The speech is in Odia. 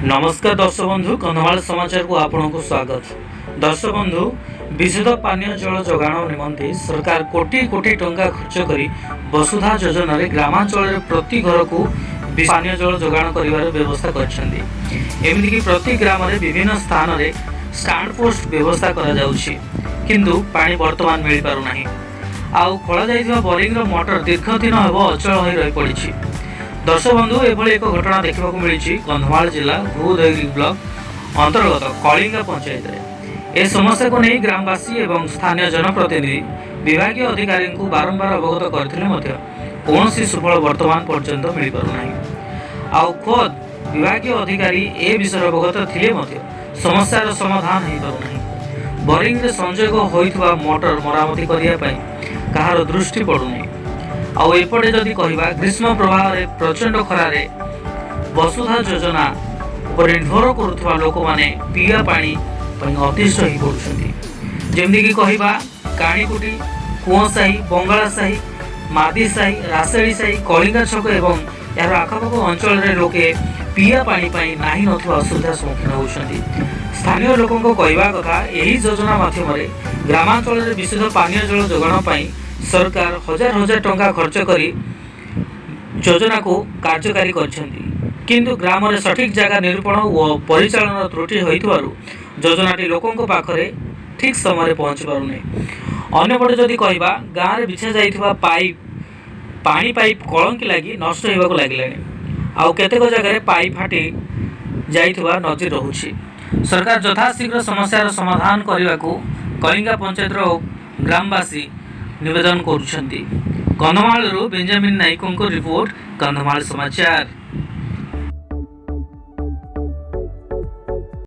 ନମସ୍କାର ଦର୍ଶକ ବନ୍ଧୁ, କନ୍ଧମାଳ ସମାଚାରକୁ ଆପଣଙ୍କୁ ସ୍ୱାଗତ। ଦର୍ଶକ ବନ୍ଧୁ, ବିଶୁଦ୍ଧ ପାନୀୟ ଜଳ ଯୋଗାଣ ନିମନ୍ତେ ସରକାର କୋଟି କୋଟି ଟଙ୍କା ଖର୍ଚ୍ଚ କରି ବସୁଧା ଯୋଜନାରେ ଗ୍ରାମାଞ୍ଚଳରେ ପ୍ରତି ଘରକୁ ପାନୀୟ ଜଳ ଯୋଗାଣ କରିବାର ବ୍ୟବସ୍ଥା କରିଛନ୍ତି। ଏମିତିକି ପ୍ରତି ଗ୍ରାମରେ ବିଭିନ୍ନ ସ୍ଥାନରେ ଷ୍ଟାଣ୍ଡ ପୋଷ୍ଟ ବ୍ୟବସ୍ଥା କରାଯାଉଛି, କିନ୍ତୁ ପାଣି ବର୍ତ୍ତମାନ ମିଳିପାରୁନାହିଁ। ଆଉ ଖୋଳାଯାଇଥିବା ବୋରିଂର ମୋଟର ଦୀର୍ଘ ଦିନ ହେବ ଅଚଳ ହୋଇ ରହିପଡ଼ିଛି। ଦର୍ଶକ ବନ୍ଧୁ, ଏଭଳି ଏକ ଘଟଣା ଦେଖିବାକୁ ମିଳିଛି କନ୍ଧମାଳ ଜିଲ୍ଲା ଘୁଘୁଦହିରି ବ୍ଲକ ଅନ୍ତର୍ଗତ କଳିଙ୍ଗା ପଞ୍ଚାୟତରେ। ଏ ସମସ୍ୟାକୁ ନେଇ ଗ୍ରାମବାସୀ ଏବଂ ସ୍ଥାନୀୟ ଜନପ୍ରତିନିଧି ବିଭାଗୀୟ ଅଧିକାରୀଙ୍କୁ ବାରମ୍ବାର ଅବଗତ କରିଥିଲେ ମଧ୍ୟ କୌଣସି ସୁଫଳ ବର୍ତ୍ତମାନ ପର୍ଯ୍ୟନ୍ତ ମିଳିପାରୁନାହିଁ। ଆଉ ଖୋଦ୍ ବିଭାଗୀୟ ଅଧିକାରୀ ଏ ବିଷୟରେ ଅବଗତ ଥିଲେ ମଧ୍ୟ ସମସ୍ୟାର ସମାଧାନ ହୋଇପାରୁନାହିଁ। ବୋରିଂରେ ସଂଯୋଗ ହୋଇଥିବା ମୋଟର ମରାମତି କରିବା ପାଇଁ କାହାର ଦୃଷ୍ଟି ପଡ଼ୁନାହିଁ। ଆଉ ଏପଟେ ଯଦି କହିବା, ଗ୍ରୀଷ୍ମ ପ୍ରବାହରେ ପ୍ରଚଣ୍ଡ ଖରାରେ ବସୁଧା ଯୋଜନା ଉପରେ ନିର୍ଭର କରୁଥିବା ଲୋକମାନେ ପିଇବା ପାଣି ପାଇଁ ଅତିଷ୍ଠ ହୋଇପଡ଼ୁଛନ୍ତି। ଯେମିତିକି କହିବା, କାଣିକୁଟି, କୁଅଁସାହି, ବଙ୍ଗଳା ସାହି, ମାଦି ସାହି, ରାସେଳି ସାହି, କଳିଙ୍ଗା ଛକ ଏବଂ ଏହାର ଆଖପାଖ ଅଞ୍ଚଳରେ ଲୋକେ ପିଇବା ପାଣି ପାଇଁ ନାହିଁ ନଥିବା ଅସୁବିଧାର ସମ୍ମୁଖୀନ ହେଉଛନ୍ତି। ସ୍ଥାନୀୟ ଲୋକଙ୍କ କହିବା କଥା, ଏହି ଯୋଜନା ମାଧ୍ୟମରେ ଗ୍ରାମାଞ୍ଚଳରେ ବିଶୁଦ୍ଧ ପାନୀୟ ଜଳ ଯୋଗାଣ ପାଇଁ ସରକାର ହଜାର ହଜାର ଟଙ୍କା ଖର୍ଚ୍ଚ କରି ଯୋଜନାକୁ କାର୍ଯ୍ୟକାରୀ କରିଛନ୍ତି, କିନ୍ତୁ ଗ୍ରାମରେ ସଠିକ୍ ଜାଗା ନିରୂପଣ ଓ ପରିଚାଳନାର ତ୍ରୁଟି ହୋଇଥିବାରୁ ଯୋଜନାଟି ଲୋକଙ୍କ ପାଖରେ ଠିକ୍ ସମୟରେ ପହଞ୍ଚି ପାରୁନାହିଁ। ଅନ୍ୟପଟେ ଯଦି କହିବା, ଗାଁରେ ବିଛା ଯାଇଥିବା ପାଇପ୍ ପାଣି ପାଇପ୍ କଳଙ୍କି ଲାଗି ନଷ୍ଟ ହେବାକୁ ଲାଗିଲାଣି। ଆଉ କେତେକ ଜାଗାରେ ପାଇପ୍ ଫାଟି ଯାଇଥିବା ନଜିର ରହୁଛି। ସରକାର ଯଥାଶୀଘ୍ର ସମସ୍ୟାର ସମାଧାନ କରିବାକୁ କଳିଙ୍ଗା ପଞ୍ଚାୟତର ଗ୍ରାମବାସୀ ନିବେଦନ କରୁଛନ୍ତି। କନ୍ଧମାଳରୁ ବେଞ୍ଜାମିନ୍ ନାଇକଙ୍କ ରିପୋର୍ଟ, କନ୍ଧମାଳ ସମାଚାର।